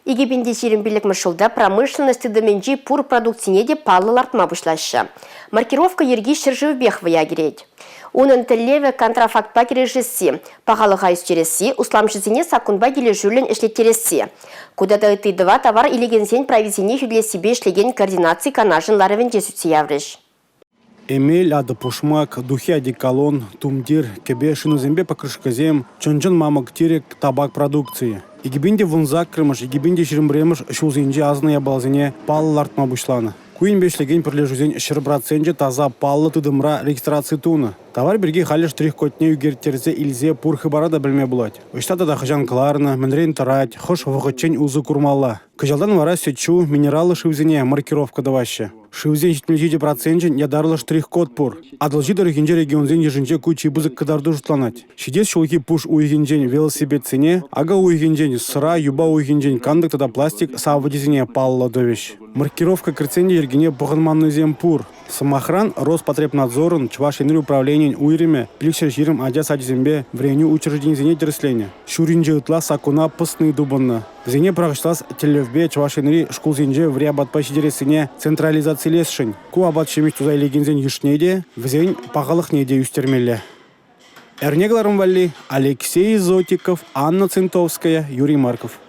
2025 ҫулта промышленность тытӑмӗнчи пур продукцине те паллӑ лартма пуҫлаҫҫӗ. Маркировка йӗрки ҫӗршывӗпех вӑя кӗрет. Унӑн тӗллевӗ контрафактпа кӗрешесси, пахалӑха ӳстересси, усламҫӑсене саккунпа килӗшӳллӗн ӗҫлеттересси. Ку тата ытти тӑва тавар илекенсен прависене хӳтӗлессипе ӗҫлекен координаци канашӗн ларӑвӗнче сӳтсе яврӗҫ. Эмел, атӑ-пушмак, духи-одеколон, тумтир, кӗпе, шинӑсемпе покрышкӑсем, чӑн-чӑн мамӑк тирӗк, табак продукцийӗ. 2018-мӗш, 2021-мӗш ҫулсенче асӑннӑ япаласене паллӑ лартма пуҫланӑ. Ку енпе ӗҫлекен пӗрлешӳсен 100 проценчӗ таса паллӑ тытӑмра регистраци тунӑ. Тавар пирки халӗ штрих-кодне ӳкерттерсе илсе пур хыпара та пӗлме пулать. Ӑҫта тата хӑҫан кӑларнӑ, мӗнрен тӑрать, хӑш вӑхӑтчен усӑ курмалла. Кӑҫалтан вара сӗт-ҫу, минераллӑ шывсене маркировка тӑваҫҫӗ. Шывсен 77 проценчӗн ятарлӑ штрих-код пур. Атӑлҫи тӑрӑхӗнчи регионсен йышӗнче ку чи пысӑк кӑтарту шутланать. Ҫитес ҫулхи пуш уйӑхӗнчен велосипедсене, ака уйӑхӗнчен сӑра, юпа уйӑхӗнчен кантӑк тата пластик савӑчӗсене паллӑ тӑвӗҫ. Маркировка кӗртсен те йӗркене пӑхӑнманнисем пур. Сӑмахран, Роспотребнадзорӑн Чӑваш Енри управленийӗн уйрӑмӗ 520 ача сачӗсемпе вӗренӳ учрежденисене тӗрӗсленӗ. Ҫурринче ытла саккуна пӑсни тупӑннӑ. Вӗсене пӑрахӑҫлас тӗллевпе Чӑваш Енри шкулсенче вӗри апатпа ҫитерессине централизацилесшӗн. Ку апат-ҫимӗҫ туса илекенсен йышне те, вӗсен пахалӑхне те ӳстермелле. Эрне кӑларӑм валли Алексей Зотиков, Анна Центовская, Юрий Марков.